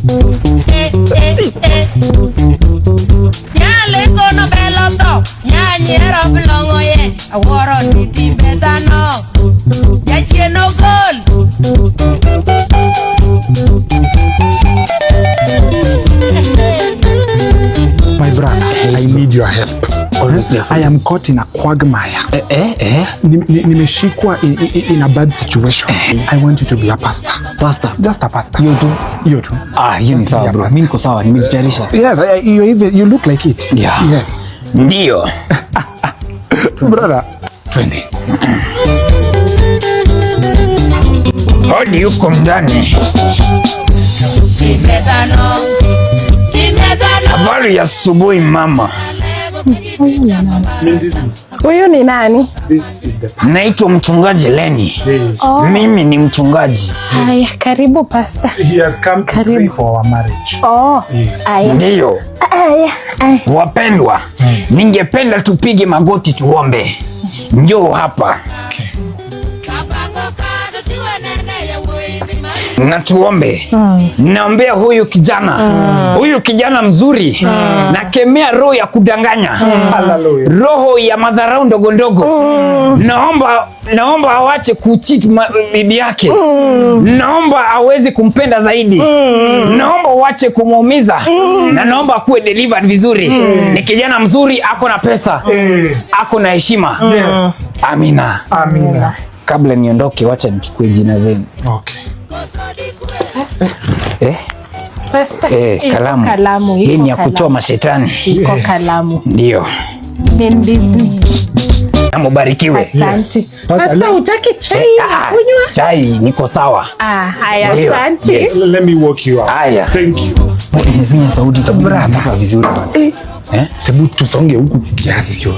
Eh, eh, eh. Nyale kono belo tho, nyanyiero bilong'o ye, awuoro ni timbe dhano. Jachien ogol. My brother, I need your help. Always there for I am caught in a quagmire. Eh, eh. Nimeshikwa in a bad situation. I want you to be a pastor. Pastor. Just a pastor. Hiyo tu. Hiyo tu. Ah, hiyo ni sawa Yeah, bro. pastor. Mimi niko sawa, nimejitayarisha. Yes, you even you look like it. Yeah. Yes. Ndio. Brother, Twende. Hodi huko ndani. Timbe dhano. Timbe dhano. Habari ya asubuhi mama. Huyu ni nani? this is the Naitwa mchungaji Leni. Oh. Mimi ni mchungaji. Haya, karibu pasta. He has come to Karibu. pray for our marriage. Oh, haya. Ndiyo. Haya, haya. Wapendwa, ningependa tupige magoti tuombe. Njoo hapa na tuombe. Naombea huyu kijana, huyu kijana mzuri. Nakemea roho ya kudanganya, Hallelujah. roho ya madharau ndogo ndogo. Naomba awache kucheat bibi yake. Naomba aweze kumpenda zaidi. Naomba uache kumuumiza. Na naomba akuwe delivered vizuri. Ni kijana mzuri, ako na pesa, ako na heshima. Yes. Amina. Amina. Kabla niondoke, wacha nichukue jina zenu. Okay. Eh, Pasta. eh, Iko kalamu. Kalamu, Hii iko ni ya kutoa kalamu. mashetani. Iko kalamu. Ndio. Ni Disney. Na mubarikiwe. Asante. Pastor, Pasta, utaki chai ya Ah, kunywa? chai niko sawa. Ah, haya, Ndio. asante. Yes. Let me walk you out. Haya. Thank you. Nifinya sauti Brother. vizuri bwana. Eh. Eh? Hebu tusonge huku kiasi.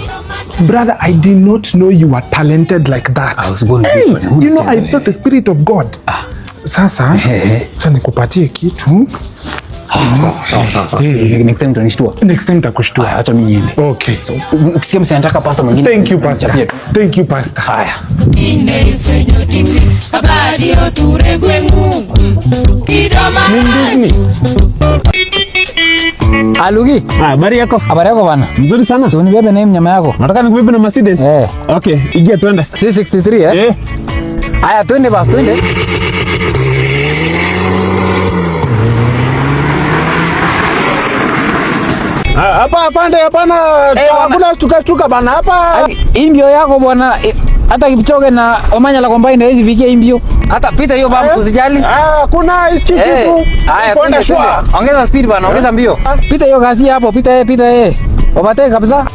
Brother, I did not know you were talented like that. I was born Hey, this one. you know, I felt the spirit of God. Sasa, Eh, eh. acha nikupatie kitu. Sawa, sawa, sawa, sawa. Eh. Next time tunishtua. Next time takushtua. Haya, acha mimi niende. Okay. So, ukisikia msee anataka pasta mwingine. Thank you, Pastor. nichapie tu. Thank you, Pastor. Haya. Kinde ifwenyo timbe, kabadi oture gweng'u. Kido marach. Alugi. Habari yako? Habari yako bana? Mzuri sana. Si unibebe na hii mnyama yako. Nataka nikubebe na Mercedes. Eh. Okay, ingia twende. C63 eh? Eh. Haya, twende basi, twende. Hapa afande, hapana. Eh, bwana. Hakuna shtuka shtuka bana hapa. Hii mbio yako bwana, hata Kipchoge na Omanyala combined hawezi fikia hii mbio. Hata pita hiyo bump usijali. Ah, hakuna iski Eh, kitu. haya, Kwenda twende, shwa. twende. Ongeza speed bwana, ongeza mbio. Pita hiyo gasi hapo, pita yeye, pita yeye. Overtake kabisa.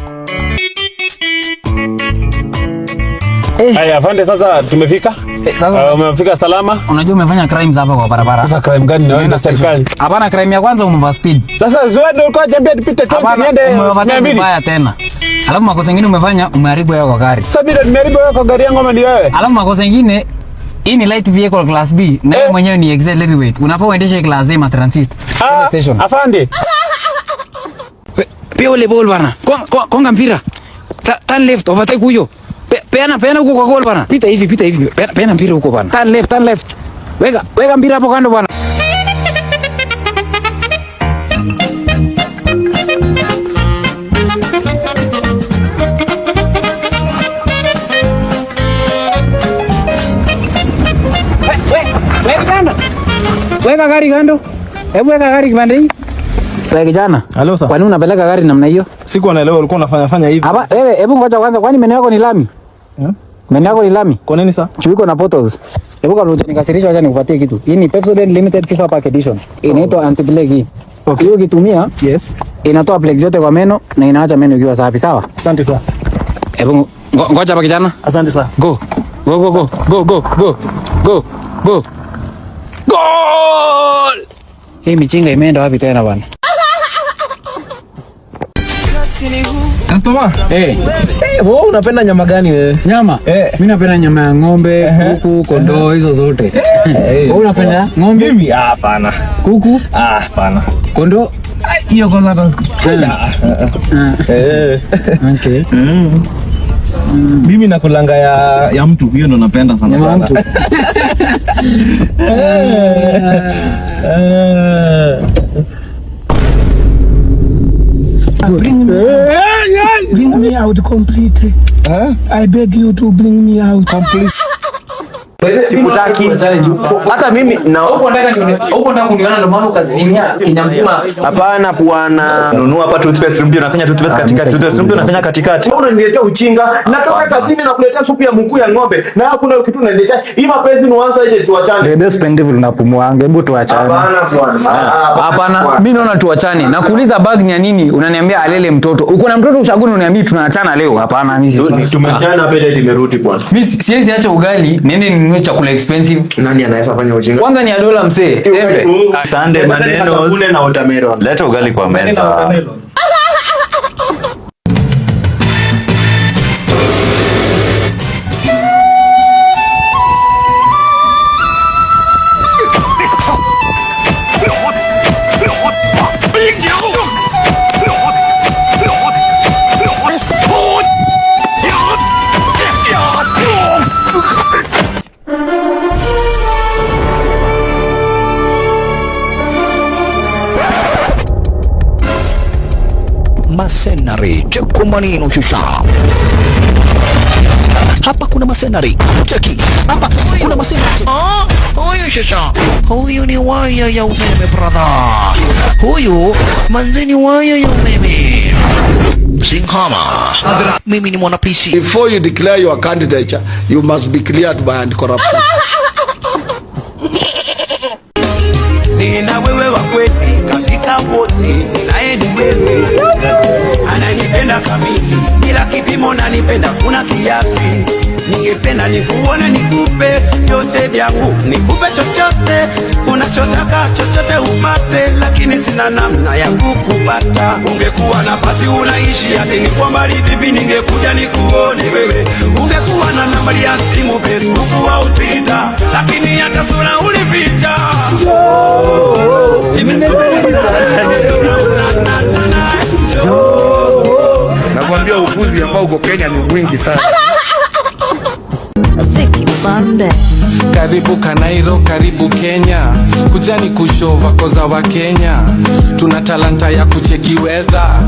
Haya afande, sasa tumefika. Sasa Umefika salama. unajua umefanya crimes hapa kwa barabara. Sasa crime gani na wewe serikali? Hapana, crime ya kwanza umeover speed. Sasa wewe ndio ulikuwa unaniambia nipite 20 Hapana, niende umeovertake 200. vibaya tena. Alafu makosa mengine umefanya, umeharibu yao kwa gari. Sasa bila nimeharibu wewe kwa gari yangu ama ni wewe? Alafu makosa mengine, hii ni light vehicle class B na wewe Eh. mwenyewe ni excel heavyweight. Unafaa uendeshe class A ma transit. Ah, Station. afande. Pia ule ball bana. Konga mpira. Turn left, overtake huyo. Peana peana huko kwa goal bana. Pita hivi, pita hivi. Peana, peana mpira huko bana. Turn left, turn left. Weka, weka mpira hapo kando bana. Weka kando. Weka gari kando. Hebu weka gari kipande hii. Wewe kijana. Hello sir. Kwa nini unapeleka gari namna hiyo? Sikuwa naelewa ulikuwa unafanya fanya hivi. Hapa wewe, hebu ngoja kwanza, kwani meno yako ni lami? Meno yako ni lami? Kwa nini sir? Chuiko na potholes. Hebu kabla hujanikasirisha, acha nikupatie kitu. Hii ni Pepsodent Limited FIFA Pack Edition. Inaitwa anti plaque hii. Okay. Hiyo ukitumia Yes. inatoa plaque zote kwa meno na inaacha meno ikiwa safi, sawa? Asante sir. Hebu ngoja hapa kijana. Asante sir. Go. Go go go go go go go go. Goal! Hii michinga imeenda wapi tena bwana? Customer. Eh, Eh, wewe unapenda nyama gani wewe? nyama. Eh. Mimi napenda nyama ya ng'ombe, kuku, kondoo, hizo zote. Wewe unapenda ng'ombe, Mimi ah, hapana. kuku, Ah, hapana. kondoo? Hiyo kwanza hata Eh. Eh. Okay. Mimi nakulanga ya mtu, hiyo ndo napenda sana Nyama ya sana. mtu. Bring me out completely. I beg you to bring me out. Completely. Sikutaki. Hata mimi na Huko nataka kuniona ndio maana ukazimia Kenya mzima. Hapana bwana. Nunua hapa toothpaste mpya, unafanya toothpaste katikati, toothpaste mpya unafanya katikati. Wewe unaniletea uchinga. Natoka kazini na kuletea supu ya mguu ya ng'ombe. Na hakuna kitu unaniletea. Hii mapenzi ni one sided, tuachane. Bebe sipendi vile unapumuanga, hebu tuachane. Hapana bwana. Hapana, mimi naona tuachane. Nakuuliza bag ni ya nini? Unaniambia alele mtoto. Uko na mtoto ushaguni unaniambia tunaachana leo. Hapana, mimi Tumejana appetite imerudi bwana. mimi siwezi acha ugali niende ninunue chakula expensive. Nani anaweza fanya ujinga? Kwanza ni ya dola mzee. Tembe. Sunday maneno. Kule na watermelon. Leta ugali kwa meza. Masenari cheko maneno shusha. Hapa kuna masenari cheki, hapa kuna masenari. Huyu shusha, huyu ni waya ya umeme brother, huyu manzini waya ya umeme. Singhama, mimi ni mwana PC. Before you declare your candidature, you must be cleared by anti-corruption. Nina wewe wa kweli katika wote, ninaye ni wewe. Ananipenda kamili bila kipimo, nanipenda kuna kiasi. Ningependa nikuone, nikupe vyote vyangu, nikupe chochote unachotaka, chochote upate, lakini sina namna ya kukupata. Ungekuwa nafasi unaishi hadi ni kwa mbali vipi, ningekuja nikuone wewe. Ungekuwa na nambari ya simu, Facebook au Twitter, lakini hata sura ulificha. Nakwambia upuzi ambao uko Kenya ni mwingi sana. Karibu Kanairo, karibu Kenya, kujani kushova koza wa Kenya, tuna talanta ya kucheki weather.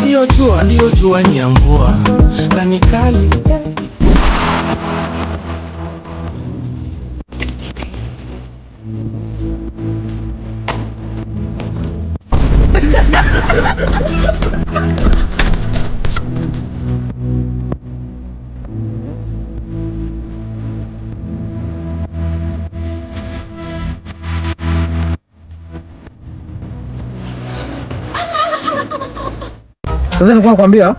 Hiyo jua, hiyo jua ni ya mvua na ni kali. Sasa nilikuwa nakwambia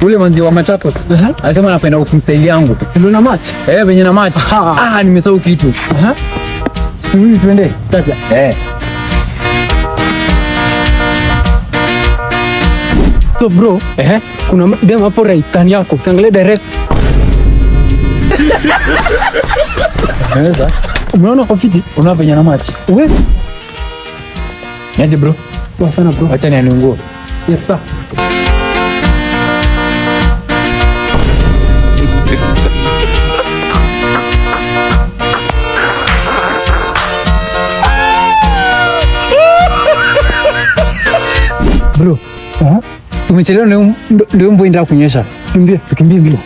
ule manzi wa Machakos alisema anapenda ukimstyle yangu. Ndio na match. Eh, venye na match. Ah, nimesahau kitu. Mimi tuende. Tata. Eh. So bro, kuna dem hapo right hand yako. Usiangalie direct. Naweza. Umeona kwa fiti? Unaona venye na match. Wewe Niaje bro? Poa sana bro. Acha nianungue. Yes sir. Bro. Umechelewa ndio mvua inaenda kunyesha. Kimbie, tukimbie mbio.